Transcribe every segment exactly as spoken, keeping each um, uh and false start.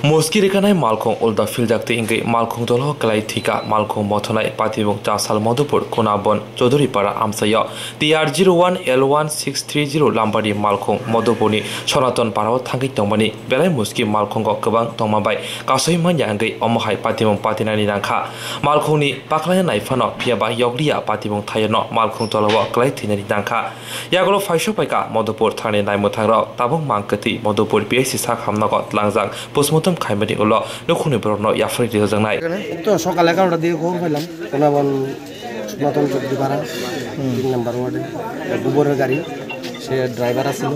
Muski rwkhanai malkhung ulta philjak twi wngwi malkhung dolo kwlai thwikha. Malkhung mothonai patibung Chasal Madhupur Kunabon Choudhury Para amchaio T R zero one L one six three zero lambari malkhung Madhupurni Sonaton Parao thangwi tongmani belai muski malkhungo kwbang tongma bai kasui manya wngwi omo hai patibung patinani nangkha. Malkhungni paklaina naiphano phiyaba yokliya patibung thaiono malkhung tolao kwlai thwinani nangkha. Yagulo phaisok phaikha Madhupur thani naimwthangrok tabuk mang kwtwi Madhupur P H C sak hamnogo tlangjak postmortem khaimani ulo nukhungni borokno yaphari rijaknai. তো সকাল এগারোটার দিকে খবর পেলাম কোনাবন সনাতন চৌধুরী পাড়া তিন নম্বর ওয়ার্ডে গোবরের গাড়ি, সে ড্রাইভার আছিল,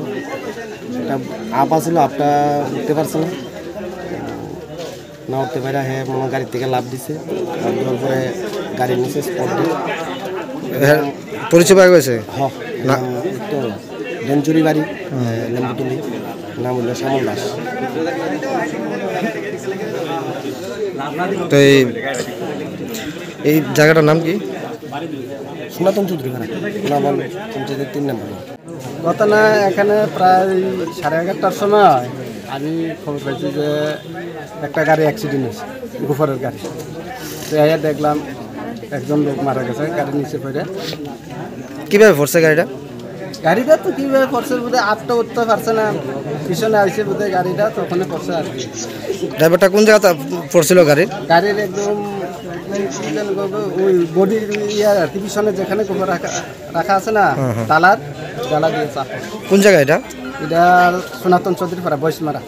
এটা আপ আছিল, আপটা উঠতে পারছে না। না উঠতে পারে, হে মনে হয় গাড়ি থেকে লাফ দিছে। লাফ দেওয়ার পরে গাড়ির নিচে স্পট ডেড। হ্যাঁ, পরিচয় পাওয়া গেছে? হ, না। নাম তো ডেঞ্চুরি বাড়ি, লেম্বুতলি, নাম হইল শ্যামল দাস। তো এই, এই জায়গাটার নাম কি? সনাতন চৌধুরী পাড়া, নবন পঞ্চায়েতের তিন নম্বর। ঘটনা এখানে প্রায় সাড়ে এগারোটার সময় আমি খবর পাইছি যে একটা গাড়ি অ্যাক্সিডেন্ট হয়েছে, গোবরের গাড়ি। তো এসে দেখলাম একজন লোক মারা গেছে গাড়ির নিচে পড়ে। কিভাবে পড়ছে গাড়িটা? গাড়িটা তো কিভাবে পড়ছে বুঝে, আটটা উঠতে পারছে না, পিছনে আইছে বুঝে গাড়িটা, তো ওখানে পড়ছে আর কি। ড্রাইভারটা কোন জায়গাতে পড়ছিল গাড়ির? গাড়ির একদম ওই বডির ইয়ে আর কি, পিছনে যেখানে গোবর রাখা রাখা আছে না, হুম, হুম। তালার জ্বালা দিয়ে চাপ। কোন জায়গা এটা? এটা সনাতন চৌধুরী পাড়া, বয়সমারা।